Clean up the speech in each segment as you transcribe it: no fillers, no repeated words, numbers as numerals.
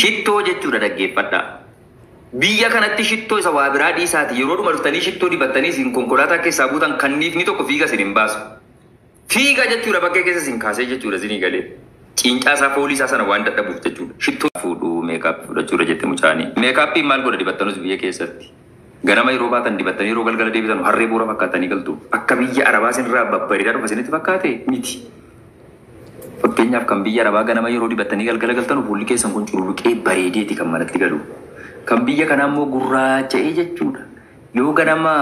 Shittoo jechuudha dhaggeeffadhaa. Biyya kanatti shittoo isa waa biraa dhiisaati yeroo dhuma dhuftanii shittoo dibattanii isin konkolaataa keessaa buutan kanniifni tokko fiiga isin hin baasu. Fiiga jechuudha bakkee keessa isin kaasee jechuudha isinii galee. Cincaa isaa foolii isaa sana waan dadhabuuf jechuudha. Shittoo fuudhuu makeup fudhachuudha jette mucaanii. Makeupiin maal godha dibattanus biyya keessatti. Ganama yeroo baatan dibattanii yeroo galgala deebitan harree boora fakkaatanii galtu. Akka biyya arabaa isinirraa babbareedaa dhufa isinitti fakkaate miti. Fakkeenyaaf kan biyya arabaa ganama yeroo dibattanii galgala galtan fuulli keessan kun cululuqee bareedeeti kan manatti galu. Kan biyya kanaa immoo gurraacha'ee jechuudha. Yoo ganama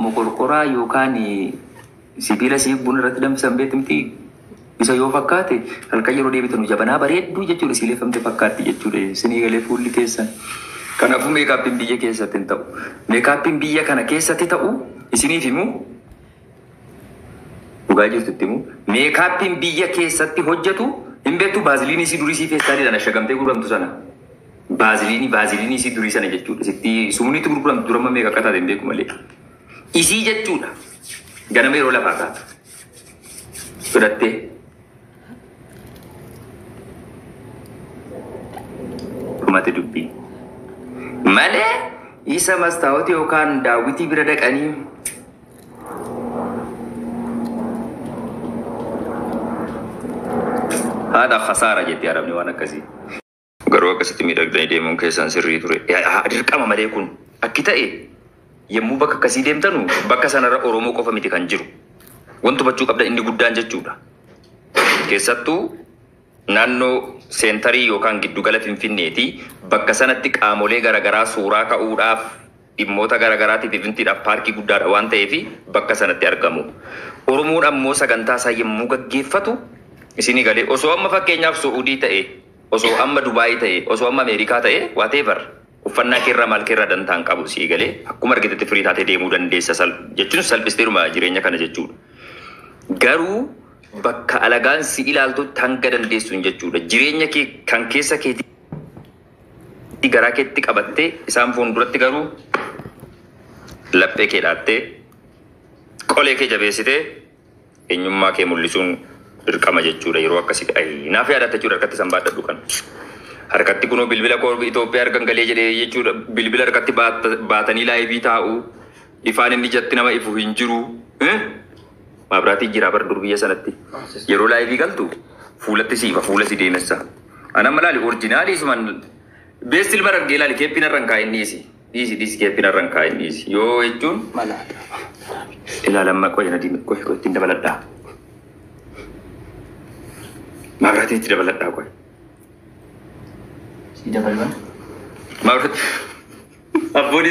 mokorkoraa yookaan sibiila siif buna irratti danfisan beektu isa yoo fakkaate halkan yeroo deebitan jabanaa bareedduu jechuudha sileeffamte fakkaatti jechuudha isinii galee fuulli keessan. Kanaafuu makeupiin biyya keessatti hin ta'u. Makeupiin biyya kana keessatti ta'u isiniif himu dhugaa jirtu itti himu makeupiin biyya keessatti hojjetu hin beektu baaziliinii isii durii isii feestaaliidhaan ashagamtee gurguramtu sana. Baaziliinii isii durii sana jechuudha. Sitti sumuuniitti gurguramtu durama meeqa akka taate hin beeku malee. Isii jechuudha. Ganama yeroo lafaa kaatu. Fudhattee dhumate dubbii. Malee isa mastaawwatii yookaan daawwitii bira dhaqanii haadha khasaara jetti arabni waan akkasii. Garuu akkasitti miidhagdanii deemuun keessan sirrii ture. Dirqama malee kun akki ta'e yommuu bakka akkasii deemtanu bakka sanarra Oromoo qofa miti kan jiru. Wanti hubachuu qabda inni guddaan jechuudha. Keessattuu naannoo centerii yookaan giddugala Finfinneeti bakka sanatti qaamolee garaagaraa suuraa ka'uudhaaf dhimmoota garaagaraatiif eventiidhaaf paarkii guddaadha waan ta'eef bakka sanatti argamu. Oromoon ammoo sagantaa isaa yommuu gaggeeffatu isinii galee osoo amma fakkeenyaaf Su'uudii ta'e osoo amma Dubaayii ta'e osoo amma Ameerikaa ta'e whatever uffannaa keerraa maal keerraa dantaan qabu sii galee akkuma argitetti firii taatee deemuu dandeessa jechuun salphisteeruma jireenya kana jechuudha. Garuu bakka alagaan si ilaaltutti hanga dandeessuun jechuudha. Jireenya kee kan keessa keetii garaa keetti qabattee isaan fuulduratti garuu laphee kee dhaattee qolee kee jabeessitee eenyummaa kee mul'isuun dirqama jechuudha yeroo akkasii naaf yaadatta jechuudha harkatti san baadhadhu kan. Harkatti kunoo bilbila koo Itoophiyaa argan galee jedhee jechuudha bilbila harkatti baatanii live taa'u ifaan inni ijatti nama ifu hin jiru. Maabiraatii jira bar dur biyya sanatti. Yeroo live galtu fuulatti siifa fuula si deemessa. Ana amma laali original isuman beest ilma argee laali keeppiin irra hin kaa'in dhiisi. Dhiisi dhiisi keeppiin irra hin kaa'in dhiisi. Yoo jechuun ilaalamma qoya na diime qoya qoya ittiin dabaladhaa. Maabiraatii itti dabaladhaa qoya. Si dabalman. Maabiraatii. Abboon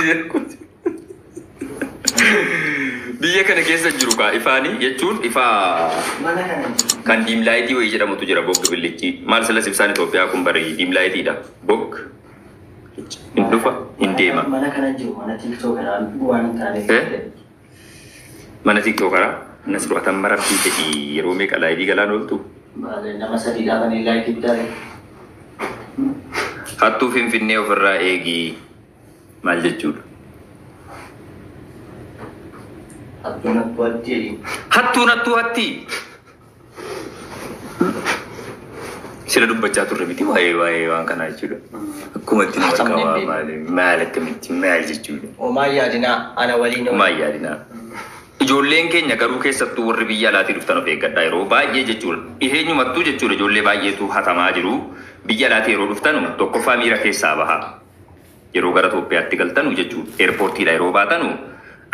biyya kana keessa jiru kaa ifaanii jechuun ifaa Mana kana jiru. kan dim light wayii jedhamutu jira bogg billichi. Maal silas ibsaan Itoophiyaa kun bari dim lightiidha. Bogg hin dhufa hin deema. Mana kana jiru mana tiktookaraa waan hin taaneef. Mana tiktookaraa Nasru atan marabbii fedhii yeroo meeqa live galaan ooltu. Nama sadii dhaabanii like bitaare. Hattuu Finfinnee ofirraa eegii maal jechuudha? Hattuun hattuu hatti jedhi. Hattuun hattuu hatti. Sila dubbachaa turre miti waa'ee waan kanaa jechuudha. Akkuma itti nama Haasofne qabaa hin maal maal akkamitti maal jechuudha. Homaa yaadinaa ana waliin. Maal yaadinaa. Ijoolleen keenya garuu keessattuu warri biyya alaatii dhuftan of eeggadhaa yeroo baay'ee jechuudha. Dhiheenyumattuu jechuudha ijoollee baay'eetu hatamaa jiru. Biyya alaatii yeroo dhuftanu tokkoffaa miira keessaa baha. Yeroo gara Itoophiyaatti galtanu jechuudha. Airportiidha yeroo baatanu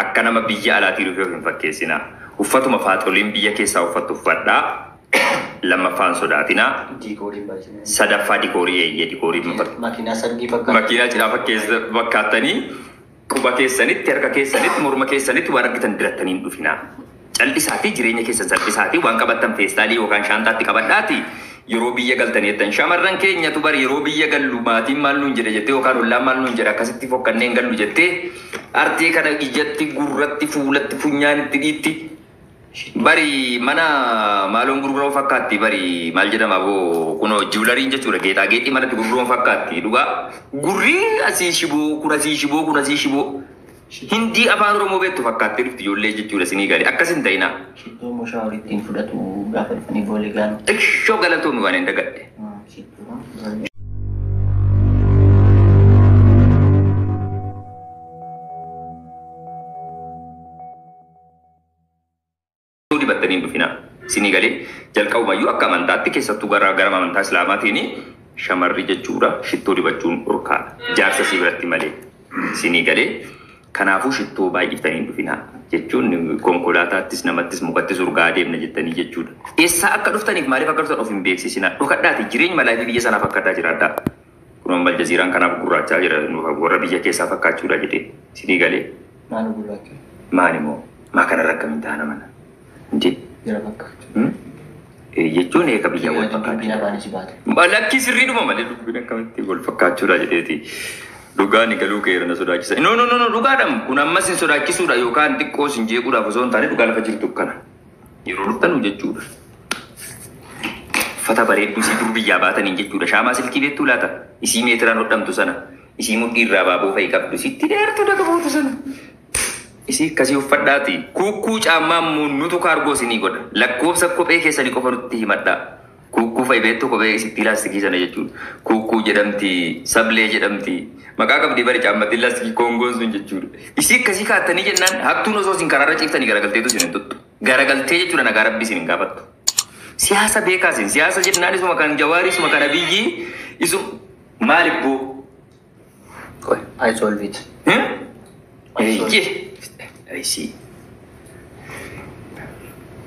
akka nama biyya alaatii dhufee of hin fakkeessinaa. Uffatuma faaxoliin biyya keessaa uffattu uffadhaa. Lammaffaan sodaatinaa. Decorii baay'ee. Sadaffaa decorii eeyyee decorii Makiinaa sargii fakkaata. Makiinaa cidhaa fakkaattanii quba keessanitti harka keessanitti morma keessanitti waan argitan dirattanii hin dhufinaa. Cal'isaatii jireenya keessan salphisaatii waan qabattan feestaalii yookaan shaantaatti qabadhaati yeroo biyya galtanii jettan shamarran keenyatu bari yeroo biyya gallu maatiin maal nuun jedhe jettee yookaan ollaan maal nuun jedhe akkasitti fokkannee hin gallu jettee artee kana ijatti gurratti fuulatti funyaanitti dhiitti Bari mana maaloon gurguramu fakkaatti bari maal jedhama boo kunoo jewelryn jechuudha geexaa geexii manatti gurguramu fakkaatti dhugaa gurri asii shiboo kun asii shiboo kun asii shiboo hindii afaan oromoo beektu fakkaatti dhufti ijoollee jechuudha isinii galee akkas hin ta'inaa. Shittoo immoo shower ittiin fudhatu gaafa dhufanii boolee gaanu. Xiqqoo galatoomi waan hin dagadhe. Shittoo. dibattanii hin dhufinaa. Isinii galee jalqabumayyuu akka amantaatti keessattuu gara amantaa Islaamaatiin shamarri jechuudha shittoo dibachuun dhorkaadha. Jaarsa sii biratti malee. Isinii galee kanaafuu shittoo baay'iftanii hin dhufinaa jechuun konkolaataattis namattis mukattis urgaa deemna jettanii jechuudha. Eessaa akka dhuftaniif maaliif akka dhuftan of hin beeksisinaa. Dhokadhaati jireenya malaa fi biyya sanaaf akkadhaa jiraadhaa. Kun amma Aljaziiraan kanaaf gurraachaa jira warra biyya keessaa fakkaachuudha jedhee isinii galee. Maal gurraacha? Maal immoo maa kanarra akkamiin taana mana? Injee. Jira fakkaachuu. Jechuun eega biyya wal Dubbiin fakkaachuu. afaan isii baate. Lakkii sirriidhuma malee dubbiin akkamitti wal fakkaachuudha jedheeti. Dhugaan galuu keera na sodaachisa. No no no no dhugaadhaan kun ammas hin sodaachisuudha yookaan xiqqoo sin jeequudhaaf osoo hin taane dhugaa lafa jirtu kana. Yeroo dhuftanu jechuudha. Uffata bareedduu isii dur biyyaa baataniin jechuudha. Shaamaa silkii beektuu laata? Isii meetiraan hodhamtu sana. Isii mudhii irraa baaboo fa'i qabdu. Isitti dheertuu dhaga bootu sana. Isii akkasii uffadhaati. Kuukkuu caammaa immoo nutu kaargoo isinii godha. Lakkoofsa kophee keessanii qofa nutti himadhaa. Kuukkuu fa'i beektu kophee isitti laastikii sana jechuudha. Kuukkuu jedhamti, sablee jedhamti. Maqaa qabdii bari caammattiin laastikii koongoon sun jechuudha. Isii akkasii kaattanii jennaan hattuun osoo isin karaarra ciiftanii garagalteetu isin hin tuttu. Garagaltee jechuudha nagaa rabbi isin hin gaafattu. Siyaasa beekaa isin. Siyaasa jennaan isuma kan Jawaarii isuma kan Abiyyi isuma maal ibboo? Qoy. I solve it. Eeyyee. I see.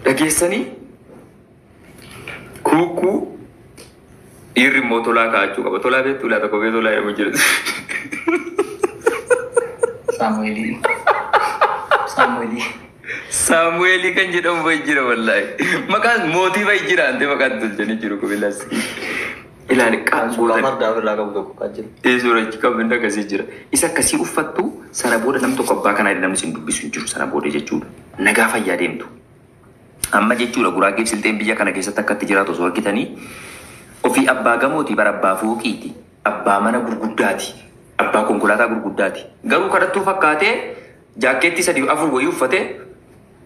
Dhageessanii kuukkuu dhiirri immoo tolaa kaa'achuu qaba. Tolaa beektuu laata kophee tolaa jedhamu jira. Saamu'eelii. Saamu'eelii. Saamu'eelii kan jedhamu fa'i jira wallaahi. Maqaan mootii fa'i jira ante maqaan tolchanii jiru kophee laastikii. Ilaali Kan suuraa qaamgoota. fardaa ofirraa qabu tokko kan jiru. Suurachi qabin akkasii jira. Isa akkasii uffattu sana booda nam tokko abbaa kanaa namni isin dubbisu hin jiru sana booda jechuudha. Nagaa fayyaa deemtu. Amma jechuudha guraageef silxeen biyya kana keessatti akkatti jiraatu osoo argitanii ofii abbaa gamooti bara abbaa fooqiiti. Abbaa mana gurguddaati. Abbaa konkolaataa gurguddaati. Garuu kadhattuu fakkaatee jaakkeetti 3 4 wayii uffatee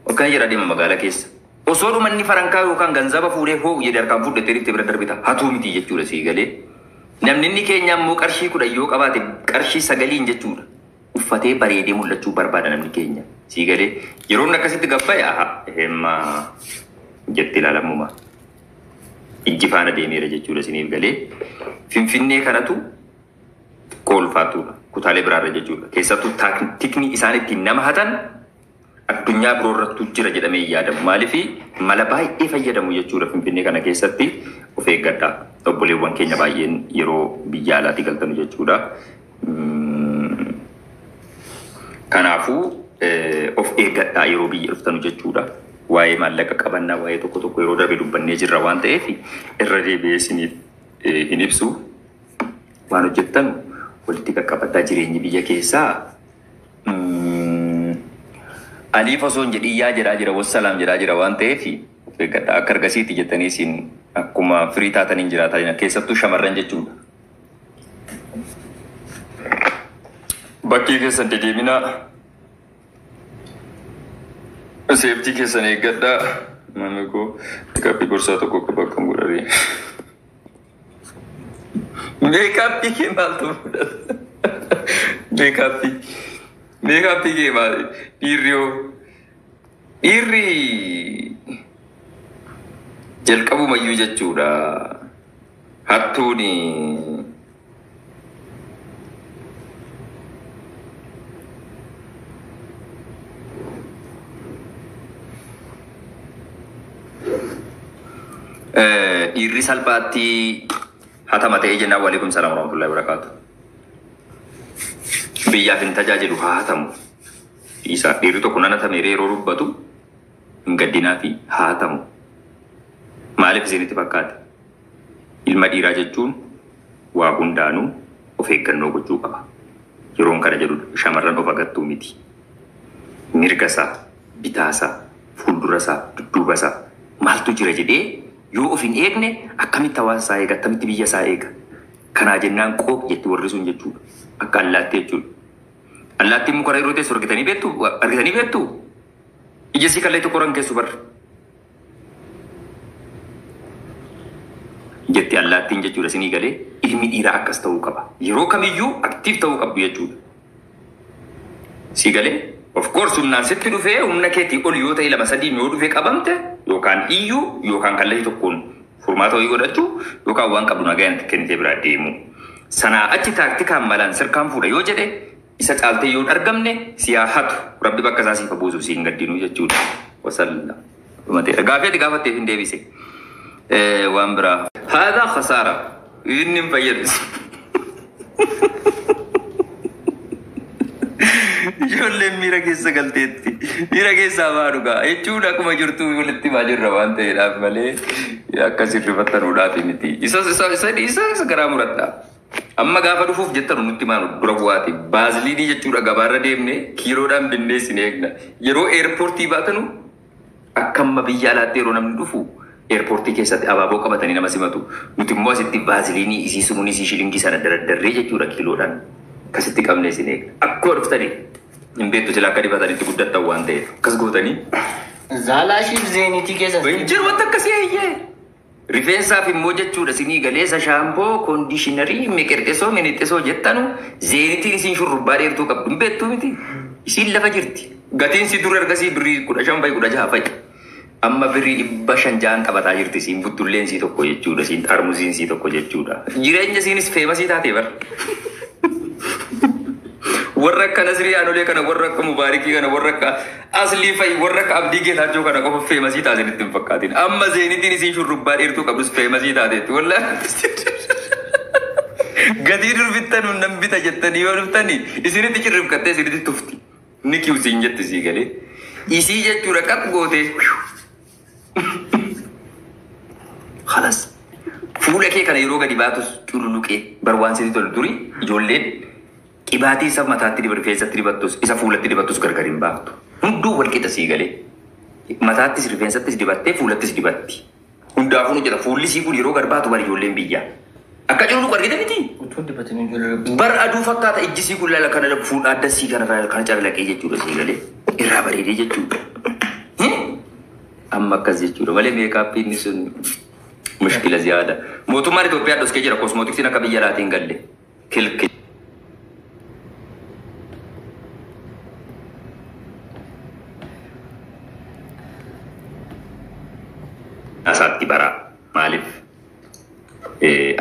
akkana jedha deema magaalaa keessa. Osoo dhumanni farankaa yookaan ganzaba fuudhee hoo'u jedhee harkaan fuudhatee riftee bira darbita. Hatuu miti jechuudha sii galee. Namni inni keenya immoo qarshii 10 yoo qabaate qarshii 9 jechuudha. Uffatee bareedee mul'achuu barbaada namni keenya. Sii galee yeroo inni akkasitti gabba'e aha hemmaa jetti ilaalamuma. Ijji faana deemeera jechuudha isiniif galee. Finfinnee kanatu koolfaatudha. Kutaalee biraarra jechuudha. Keessattuu tikni isaan ittiin nama hatan addunyaa biroo irrattu jira jedhamee hin yaadamu. Maaliif mala baay'ee fayyadamu jechuudha Finfinnee kana keessatti of eeggadhaa. Obboleewwan keenya baay'een yeroo biyya alaatii galtanu jechuudha. Kanaafuu of eeggadhaa yeroo biyya dhuftanu jechuudha. Waa'ee maallaqa qabannaa waa'ee tokko tokko yeroo darbe dubbannee jirra waan ta'eef irra deebi'ee isiniif hin ibsu. Waan hojjettanu walitti qaqqabadhaa jireenyi biyya keessaa. Aliif osoo hin jedhin yaa jedhaa jira wassalaam jedhaa jira waan ta'eef of eeggadhaa akka argasiitti jettanii isin akkuma firii taataniin jiraataa jiran keessattuu shamarran jechuudha. Bakkee keessan deddeeminaa seeftii keessan eeggadhaa. Mami koo meekaappii gorsaa tokko akka bakka hin godhare. Meekaappii kee maaltu fudhata? Meekaappii. Meekaappii kee maali? Dhiirri hoo? Dhiirri jalqabumayyuu jechuudha. Hattuun dhiirri salphaatti hatama ta'ee jennaan waalaikum salaam warahmatullahi wabarakaatu. Biyyaaf hin tajaajilu haa hatamu. Isa dhiirri tokko nan hatame yeroo dubbatu hin gaddinaa fi haa hatamu. Maaliif isinitti fakkaate? Ilma dhiiraa jechuun waa hundaanuu of eeggannoo gochuu qaba. Yeroon kana jedhu shamarran of agattuu miti. Mirga isaa, bitaa isaa, fuuldura isaa, dudduuba isaa maaltu jira jedhee yoo of hin eegne akkamitti hawaasa isaa eega, akkamitti biyya isaa eega. Kanaa jennaan qooq jetti warri sun jechuudha. Akka allaattii jechuudha. Allaattiin muka irra yeroo teessu argitanii beektu? Argitanii beektu? Ija sii kallee tokko rankeessu barra. Jetti allaattiin jechuudha isinii galee ilmi dhiiraa akkas ta'uu qaba. Yeroo kamiyyuu aktiif ta'uu qabdu jechuudha. Sii galee Of course humnaan sitti dhufee humna keetii ol yoo ta'e lama sadiin yoo dhufee qabamte yookaan iyyuu yookaan kallattii tokkoon furmaata wayii godhachuu yookaan waan qabdu nagaan kennitee biraa deemu. Sanaa achi taaktikaan malaan sirkaan fuudha yoo jedhe isa caaltee yoo hin argamne si haa hatu rabbi bakka isaa siif buusu si hin gaddinuu jechuudha. Wasalla. Dhumateera. Gaafii ati gaafatteef hin deebise. Waan biraa. Haadha khasaara. Inni hin fayyadu. Ijoolleen miira keessa galteetti. Miira keessaa baa dhugaa. Jechuun akkuma jirtu walitti himaa jirra waan ta'eedhaaf malee akkas hirrifattanuudhaaf miti. Isa isa isa isa isa garaa muradha. Amma gaafa dhufuuf jettanu nutti maanu dura bu'aati. Baaziliinii jechuudha gabaarra deemne kiiloodhaan binnee isin eegna. Yeroo eerpoortii baatanu akka amma biyya alaatti yeroo namni dhufu eerpoortii keessatti abaaboo qabatanii nama simatu. Nuti immoo asitti baaziliinii isii sumuun isii shilingii sana dardarree jechuudha kiiloodhaan. Akkasitti qabnee isin eegna. Akkuma dhuftanii hin beektu sila akka dibatanitti guddattan waan ta'eef. Akkas gootanii. Zaalaashiif zeenitii keessa. Hin jiru wanta akkasii eeyyee. Rifeensaaf immoo jechuudha isinii galeessa shaampoo, koondishinarii, miqirqisoo, minixxisoo jettanu zeenitiin isin shurrubbaa dheertuu qabdu hin beektu miti. Isiin lafa jirti. Gatiin si dur ergasii birrii 15 fa'i 16 fa'i. Amma birrii 506 qabataa jirti isiin buttulleen sii tokko jechuudha isiin xarmusiin sii tokko jechuudha. Jireenya isiinis feemasii taatee bara. Warra akka Nasrii Aanolee kana, warra akka Mubaarikii kana, warra akka Aslii fa'i, warra akka Abdii Geetaachoo kana qofa feemasii taasisanitti hin fakkaatin. Amma zeenitiin isiin shurrubbaa dheertuu qabdus feemasii taateetti. Wallaahi gatii dur bittanu nan bita jettanii yoo dhuftanii isinitti cirrifkattee isinitti tufti. Ni kiwsiin jetti sii galee. Isii jechuudha qaq gootee. Khalas. Fuula kee kana yeroo gadi baatus cululuqee bar waan sitti tolu duri ijoolleen qibaatii isa mataatti dibatu rifeensatti dibattus isa fuulatti dibattus gargar hin baaftu. Hunduu wal qixa sii galee. Mataattis rifeensattis dibattee fuulattis dibatti. Hundaafuu nu jedha fuulli sii kun yeroo gad baatu bar ijoolleen biyyaa. Akka cululuqu argite miti. Utuu dibatanii ijoollee. Bar aduu fakkaata ijji sii kun lala kana fuula adda sii kana kana calalaqee jechuudha sii galee. Irraa bareedee jechuudha. Amma akkas jechuudha malee meekaappiin inni sun mushkila ziyaada. Mootummaan Itoophiyaa dhoskee jira kosmootiksiin akka biyya alaatiin hin galle. Kilki. Asaatti baraa maaliif?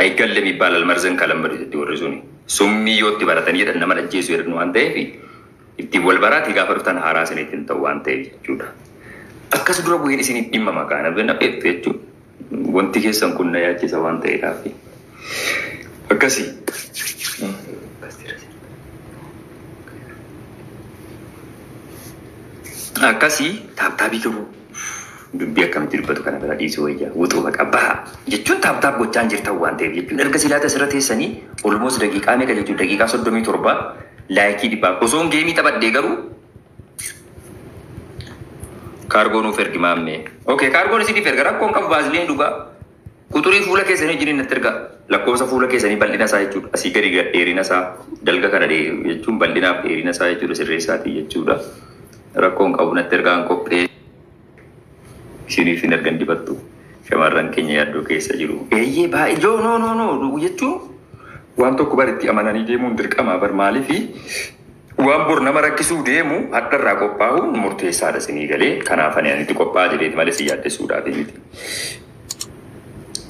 Aygalleem ይባላል መርዝን ከለመዱ jetti warri suni. Summii yoo itti baratanii jedhan nama ajjeesu jedhan waan ta'eef ittiin wal baraati gaafa dhuftan haaraa isinitti hin ta'u waan ta'eef jechuudha. Akkas dura bu'een isiniif dhimma maqaa na beektu jechuudha. Wanti keessan kun na yaachisa waan ta'eedhaaf. Akkasii. Akkasii taaptaabii garuu dubbii akkamitti dubbatu kana bira dhiisuu wayya wuxuu baqa baha jechuun taaptaap gochaan jirtan waan ta'eef jechuun erga silaata asirra teessanii olmoos daqiiqaa meeqa jechuun daqiiqaa 37 laayikii dhibbaa osoon geemii taphadhee garuu kaargoo nuuf ergi maammee. Okei kaargoon isiniif erga rakkoon qabu baasiliin dhugaa quxurii fuula keessanii wajjin natti erga lakkoofsa fuula keessanii bal'ina isaa jechuudha asii gadi dheerina isaa dalga kana jechuun bal'inaaf dheerina isaa jechuudha sirreessaatii jechuudha rakkoon qabu natti ergaan qophee isiniif hin ergan dibattu shamarran keenya yaaddoo keessa jiru. Eeyyee baay'ee joo no no no jechuun waan tokko baritti amananii deemuun dirqama bar maaliifi waan bor nama rakkisuu deemu hadharraa qophaa'uun murteessaadha isinii galee kanaaf ani itti qophaa'aa jedheeti malee si yaaddessuudhaaf miti.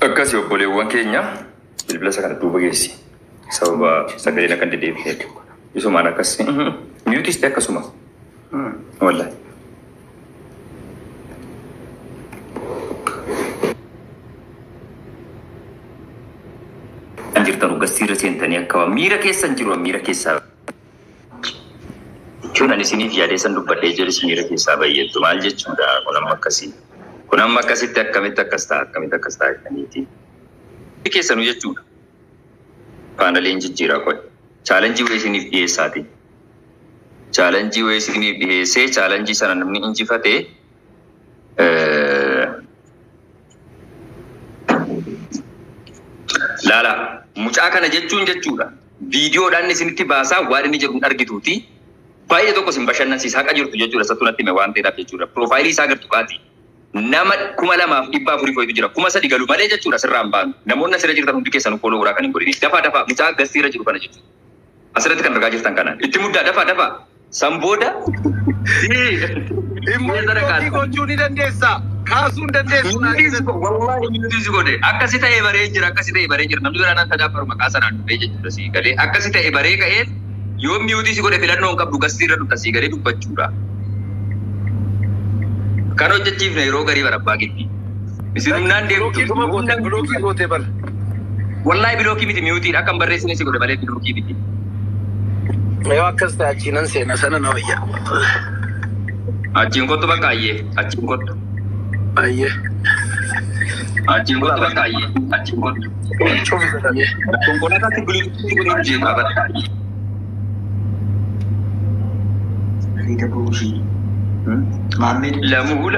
Akkasii obboleewwan keenya bilbila isa kana duuba geessi sababa sagaleen akka hin deddeebineef isumaan akkas miyuutis ta'e akkasuma wallaahi. Kan jirtan gassiirra seentanii akka waan miira keessan jiru miira keessaa jechuun ani isiniif yaadee san dubbadhee jedhus miira keessaa baay'eetu maal jechuudha kun amma akkasii kun amma akkasitti akkamitti akkas ta'a akkamitti akkas ta'a jettaniiti. Keessanuu jechuudha. Paanaliin jijjiiraa qoy. Chaalenjii wayii isiniif dhiyeessaati. Chaalenjii wayii isiniif dhiyeessee chaalenjii sana namni injifatee laala mucaa kana jechuun jechuudha. Viidiyoodhaan isinitti baasaa waan inni jedhu hin argituuti. Baay'ee tokko isin bashannansiisa haqa jirtu jechuudha. Sattuu natti hime waan ta'eedhaaf jechuudha. Piroofaayilii isaa gartu qaati. Nama 2400 fa'itu jira. 3000 galu malee jechuudha sirraa hin baanu. Namoonni asirra jirtan hundi keessan fooloo godhaa kan hin godhini. Dafaa dafaa mucaa gastiirra jiru kana jechuudha. Asirratti kan argaa jirtan kana. Itti muddaa dafaa dafaa. San booda Immoo block gochuu ni dandeessaa. Kaasuu hin dandeessu naa jedhan. Wallahi mute si godhe. Akkasi ta'e baree jira, akkasi ta'e baree jira. Namni biraan akka daabbaru maqaa sanaan dhufee jechuudha sii galee. Akkasi ta'e baree ka'ee yoo mute si godhe filannoo hin qabdu gastii irra dhufta sii galee dubbachuudha. Kan hojjechiifne yeroo garii barabbaa giddii. Isin humnaan deemtu. Block dhuma goote, block goote bara. Wallahi block miti, muteiidha. Akka hin barreessine si godhe malee block miti. Yoo akkas ta'e achiinan seena sana na wayya. Achiin kottu bakka ayyee. Achiin kottu. Ayyee. Achiin kottu bakka ayyee. Achiin kottu. Cufi godhamee. Konkolaataatti Bluetooth godhee hojjetaa bara. Riida buushii. Maammee. Lamuu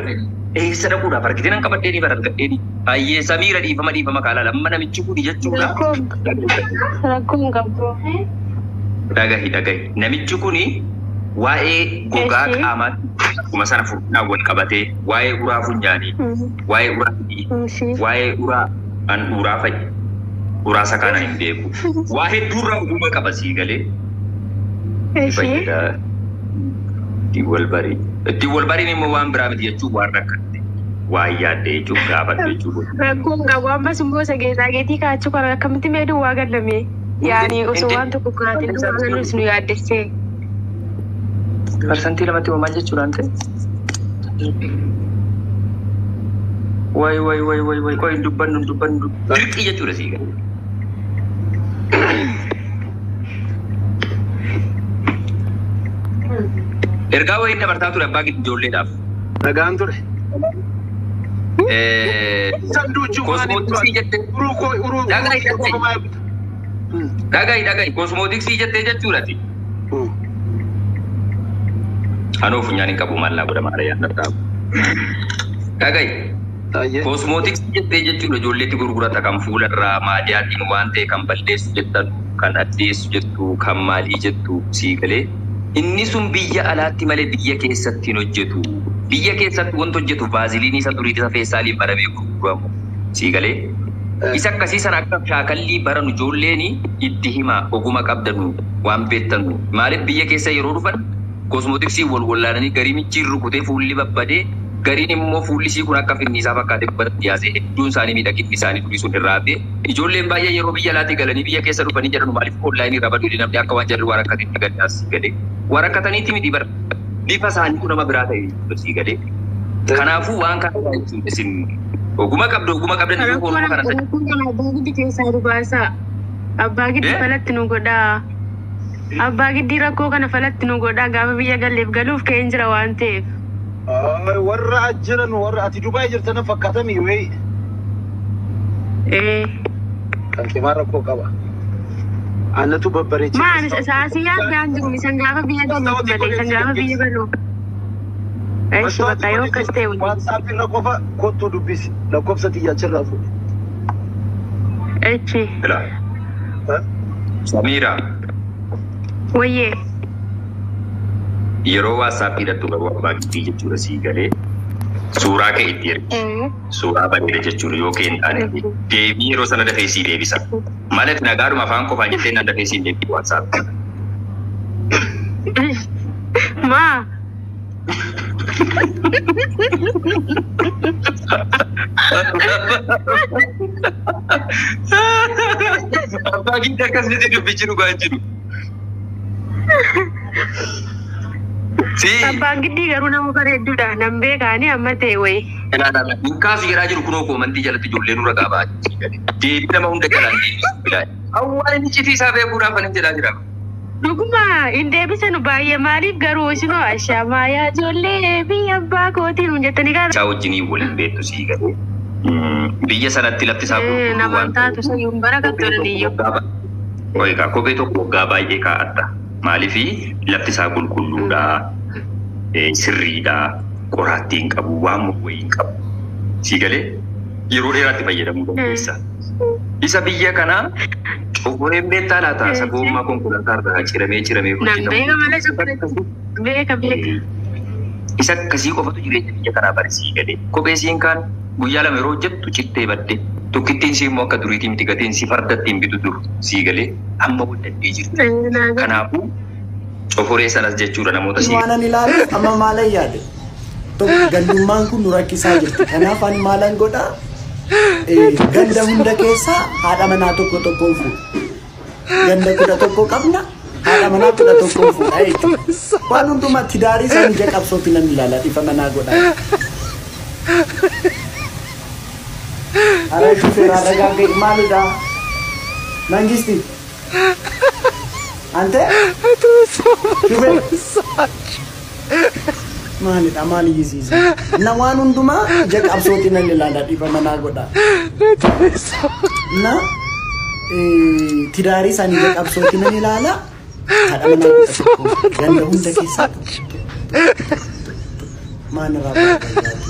eessa dhaquudhaaf argitee nan qabadhee ni bara argadhee ni. Ayyee Samiira, dhiifama, dhiifama kaalaa lamma namichi kuni jechuudha. Rakkoon qabu. Dhagahi, dhagahi. Namichi kuni waa'ee gogaa qaamaatti akkuma sana furdinaan wal qabatee, waa'ee uraa funyaanii, waa'ee uraa hidhii, waa'ee uraa handhuuraa fa'i. Uraa sakaana hin beeku. Waa hedduurraa ogummaa qaba sii galee. Fayyada. Ittiin wal barii. Ittiin wal bariin immoo waan biraa miti jechuun waan rakkatte. Waan yaadde jechuun gaafadhu jechuudha. Rakkoon qabu. Ammas immoo sageexaageetii kaachuu kana akkamitti mee duwwaa gallame? Yaani osoo waan tokko kaatiin duwwaa gallus nu yaaddessee. 2% maal jechuudhaan ta'e? Wayi wayi wayi wayi wayi, qoy, hin dubbannu, hin dubbannu. Dirqii jechuudha sii galee. Ergaa wayiin dabartaa ture abbaa giddu ijoolleedhaaf. Nagaan ture. Sanduuchuu Cosmetics jettee. Uruu koo uruu. Dhagahi, dhagahi. Dhagahi, dhagahi, cosmetics jettee jechuudhaati. Anoo funyaan hin qabu, maallaa godha maara yaadadhaa. Dhagahi. Ayyee. Cosmetics jettee jechuudha ijoolleetti gurgurata kan fuularraa maadiyaatiin waan ta'e kan balleessu jettan, kan addeessu jettu, kan maalii jettu sii galee. Inni sun biyya alaatti malee biyya keessatti hin hojjetu. Biyya keessatti wanti hojjetu vaaziliinii isa durii isa feessaaliin baramee gurguramu sii galee. Isa akkasii sana akka shaakallii baranu ijoolleen itti hima, oguma qabdanu waan beektanu. Maaliif biyya keessa yeroo dhufan cosmetics wal wallaananii garii micciin rukutee fuulli babbadee, gariin immoo fuulli isii kun akka finniisaa fakkaatee baratti dhiyaase, hedduun isaanii miidhaginni isaanii durii sun irraa hafee, ijoolleen baay'ee yeroo biyya alaatii galanii biyya keessa dhufanii jedhan maaliif online irraa baduu namni akka waan jarri waan akkasitti gaddaas galee waan rakkataniitti miti bara bifa isaaniitu nama biraa ta'e sii galee. Kanaafuu waan kana jechuun isin oguma qabdu, oguma qabdan iyyuu Rakkoon oguma kana rakkoon kana abbaa giddi keessaa nu baasaa. Abbaa giddi Eh? falatti nu godhaa. Abbaa giddii rakkoo kana falatti nu godhaa, gaafa biyya galleef galuuf ka'een jira waan ta'eef. Warra as jiran, warra ati Dubaay jirtan fakkaatami wee. Ee. Kan keemaa rakkoo qaba. Annatu babbareechee. Maan saasii yaaddaan jiru isan gaafa biyya galuuf malee isan gaafa biyya galuuf. Eeshi, bakka yoo akkas ta'e waliin. WhatsApp irra qofa kottuu dubbisi. Lakkoofsa xiyyaachirraa fuudhe. Echi. Samiira. Wayyee. Yeroo WhatsApp hidhattu garuu abbaa giddii jechuudha sii galee suuraa kee itti ergi. Suuraa bareeda jechuudha yoo kee hin taane deebii yeroo sana dafee sii deebisa. Malee nagaadhuma afaan qofaan jettee nan dafee sii deebisu WhatsApp. Maa. Abbaa giddii akkasitti dubbichi dhugaa jiru. Si. Abbaan giddii garuu nama bareedduudha. Nan beekaani amma ta'e wayi. Hin kaasu jedhaa jiru kunoo comment jalatti ijoollee nurra gaabaa deebii nama hunda jalaan deebisu bilaa. Awwaan inni citii isaa beekuudhaaf kan hin jedhaa jira. Dhuguma hin deebisanu baay'ee, maaliif garuu isinoo ashamaa yaa ijoollee biyya abbaa kootiin hin jettanii gara. Isaa wajjiniin waliin beektu sii galee. Biyya sanatti lafti isaa qulqulluu Namaan waan taatu sayyuun bara kan tolaniyyuu. Egaa kophee tokko waggaa baay'ee kaa'atta. Maaliifi lafti isaa qulqulluudha, sirriidha, qoraattii hin qabu, waan wayii hin qabu. Sii galee yeroo dheeraatti fayyadamuu dandeessa. Isa biyya kanaa cokoreen beektaa laata? Isa gommaa konkolaataa irraa ciramee ciramee Nan beeka malee hojjetamu. Beeka, beeka. Isa akkasii qofatu jireenya biyya kanaa barisii galee. Kophee siin kaan guyyaa 2 yeroo hojjettu cittee badde. Tokkittiin sii immoo akka duriitii miti, gatiin sii farda ittiin bitu dur sii galee amma waddadhee jirti. Kanaafuu Cofuree sanas jechuudha namoota si Waan ani ilaalu amma maalan yaade? Tokko gandummaan kun nu rakkisaa jirti. Kanaaf ani maalan godhaa? Ganda hunda keessaa haadha manaa tokko tokkoon fuudha. Ganda 11 qabna. Haadha manaa 11 fuudha jechuudha. Waan hundumaa tidaarii isaan ija qabsootti nan ilaala dhifa manaa godhaa. Ara shufeeraa dhagaa ga'e maalidha? Mangisti. Ante? Shufeer. Maalidha maal iyyisiisa? Na waan hundumaa ija qabsootti nan ilaala dhifa manaa godhaa. Na tidaarii isaan ija qabsootti nan ilaala. Haadha manaa 11 ganda hunda keessaa maal irraa barbaadu?